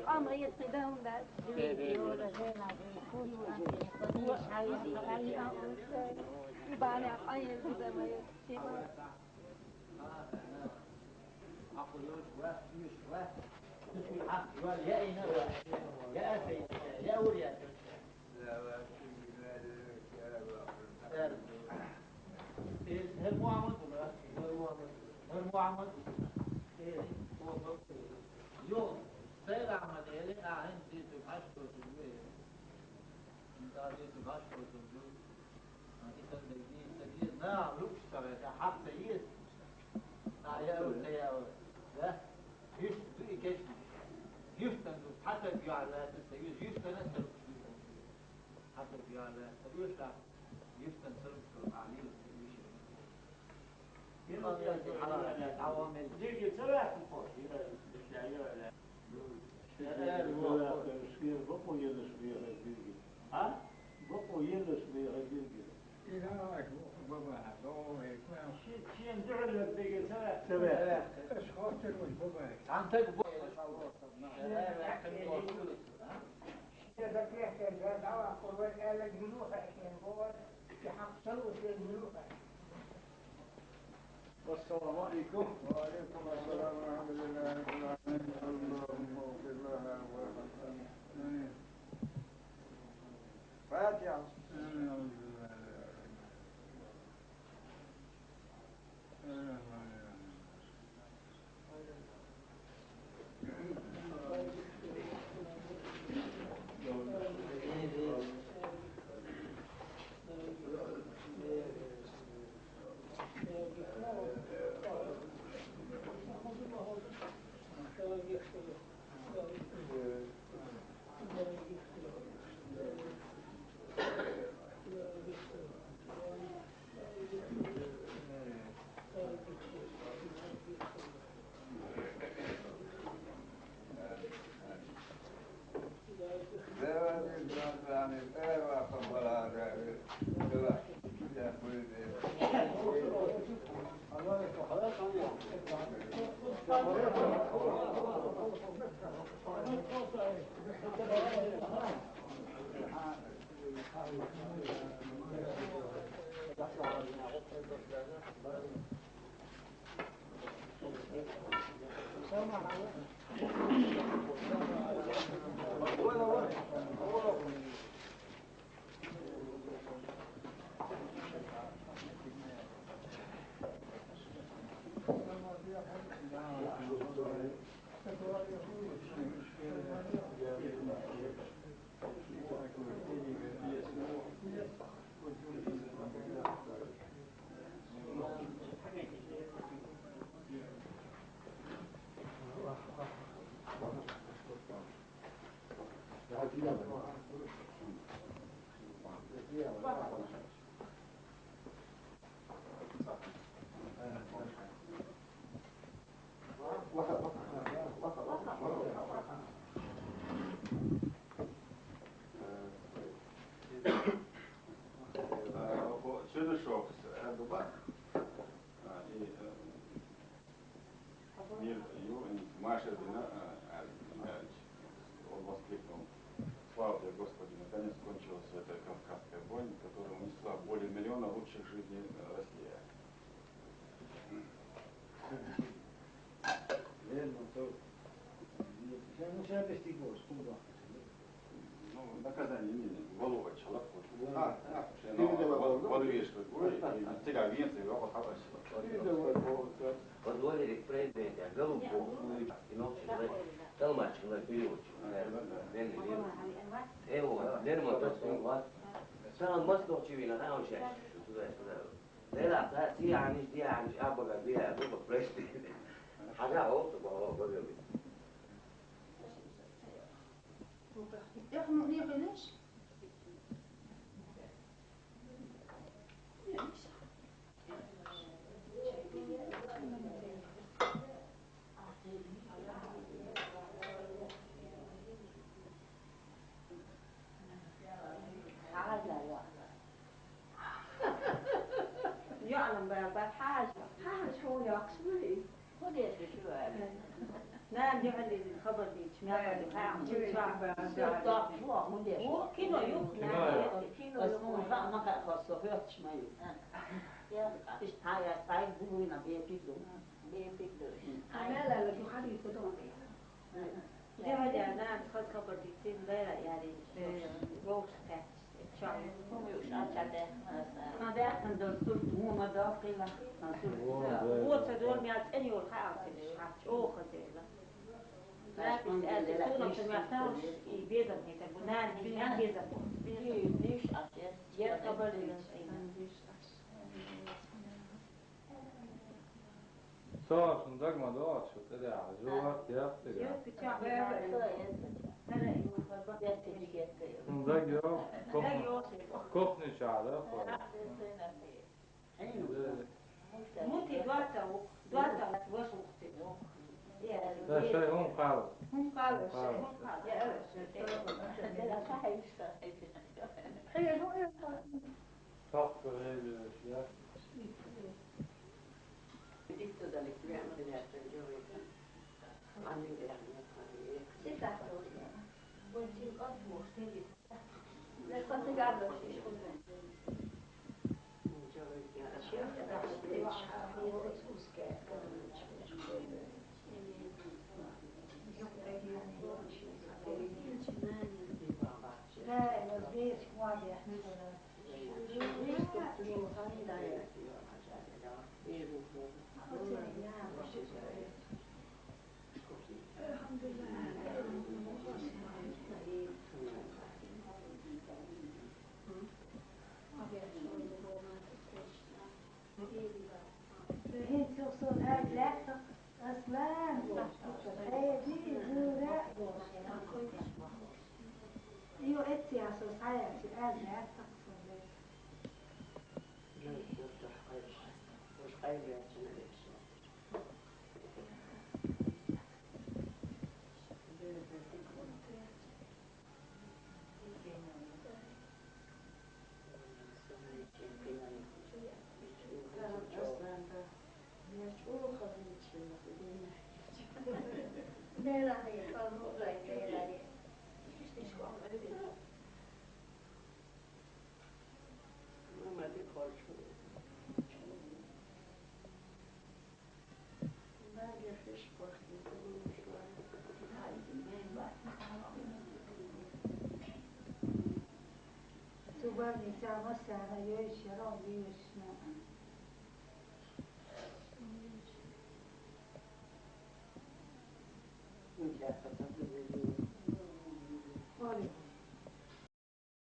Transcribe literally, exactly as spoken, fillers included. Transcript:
Ama yetmeden ben. İbane, ay, Her Muhammed buna. Her Muhammed. Her Muhammed. Yok. Sayın Ahmet Eli, ahin, bir tür aşk olsun. Daha bir tür aşk olsun. Италдагни, италдагни, на, луксара, хатта есть. А я вот, я вот, да? Есть, и кешни. Есть там, хатта бьяла, это есть, есть там, это есть. Хатта бьяла, это есть, да. Есть там, это есть, а, есть. Дирги царапын хош, йыра, йыра, йыра. Шкер, бо, бо, елеш бегер дирги. А? Бо, бо, елеш бегер дирги. Илай, бо, бо, бо, бо, бо. Чи, чи, дирги бегер царап. Царап. Эш, хотер, бо, бо. Антек, бо. Шкер, дирги, дава, бо, бо, эле, гулуха, бо, бо. السلام عليكم. وعليكم السلام ورحمة الله وبركاته. اللهم اغفر لها وارحمها. آمين. فاتحة. آمين. Следующий вопрос. Э, Дуба. А, и, э, Мир, Юрий, Маша, Дина, а, Александр Михайлович, он воскликнул: «Слава тебе, Господи, наконец кончилась эта кавказская бойня, которая унесла более миллиона лучших жизней, э, России». Верно, то. Ну, святости Господа. Ну, наказание именно, уголовное человек. А, а. Подвижка, ой, и тебя венцы, его хапать. Подводили к предмету, голубку, и ногти, толмачик, переводчик. Эво, дерьмо, то есть, ну, вот. Сам мозг ногти вина, а он сейчас, туда, сюда. Lela ta, ti ani, ti ani, abaga, dia, abaga, presti. Haga, o, to, o, o, o. Эх, ну, не видишь? Баьлла хьажа, хьажа хьо йоккхуш ма хий. ХӀун деш шу аьлла? Нана дуьхьал хабар дийцаш, мел ду, хьаьм чуьра. Шу доккхуш ву, хӀун деш? Ву, кино ю. Кино ю. Ас хӀума хаа ма хаьа, хӀо со хӀоьтташ ма ю. Иштта хьан яц, хьай бугуйна бепиг ду. Бепиг ду. Хьан мел аьлла, ду хьарий фу ду? Дехьа нана хаза хабар дийцина, лайра яри, э, вовшах кхаьчча, чохь ю. ХӀума юуш, а, ча де. Ма баьхкан долу сурт, вон ма доккхийла, ма сурт. Вон ца долу, мел цӀена йолу хаалцинаш, хьа чӀогӀа хаза йолу. Лаьтташ аьлла, суна ца мехталуш, и безам хетар бу, нана хӀинца безам бу. Диш, диш, а, диш. Ер хабар дийцина. Со шун дагма доцу, шу тӀедеа, жо варт яц тӀедеа. Шун даг йо, кухни чада, хо. Мути доцу, доцу, ваша ухти. Да, шай хӀун кхалла. ХӀун кхалла, шай хӀун кхалла. Хье, ну, э, Тахка гӀелаш яц. ХӀинца со хӀара лаьтта, ас лан гуш, хӀара дий, зура гуш. Йо, эцци а со схьаяьлча, аз лаьтта, со лаьтта. Цу больница массарна йойчу яра вирусна.